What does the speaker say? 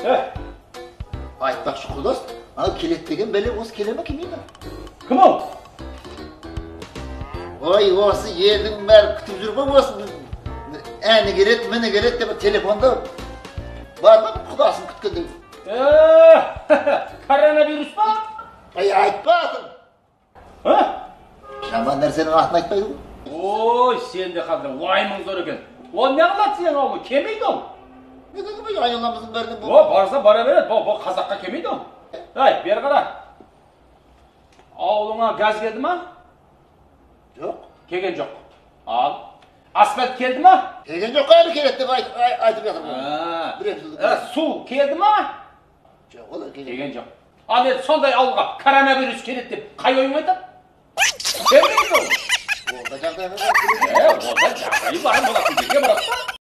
Айтпақшы, құрдас, анау келеді деген бәле осы келе ме, келмей ме? Кім ол? Ой, осы елдің бәрі күтіп жүр ғой, осы әні келеді, міні келеді деп телефонда бар ма құдасын күткенде? Коронавирус па? Ай, айтпа атын. Жаман нәрсенің атын айтпайды ғой. Ой, сен де қазір уайымың зор екен. Ол не қылады сенің ауылыңа? Келмейді ол. Неге келмейді? Айналамыздың бәріне бұл. О, барса бара береді. Бұл қазаққа келмейді ол. Ай, бері қара. Ауылыңа газ келді ма? Жоқ. Келген жоқ. Ал, асфальт келді ма? Келген жоқ, әлі келеді деп айтып жатыр. А. Бір екі жылдың. Су келді ма? Жоқ, ол келген. Келген жоқ. Ал енді сондай ауылға коронавирус келеді деп қай ойың айтады? Келмейді ол. Ол да жағдайға Ол да жағдайы бар болатын жерге барады да.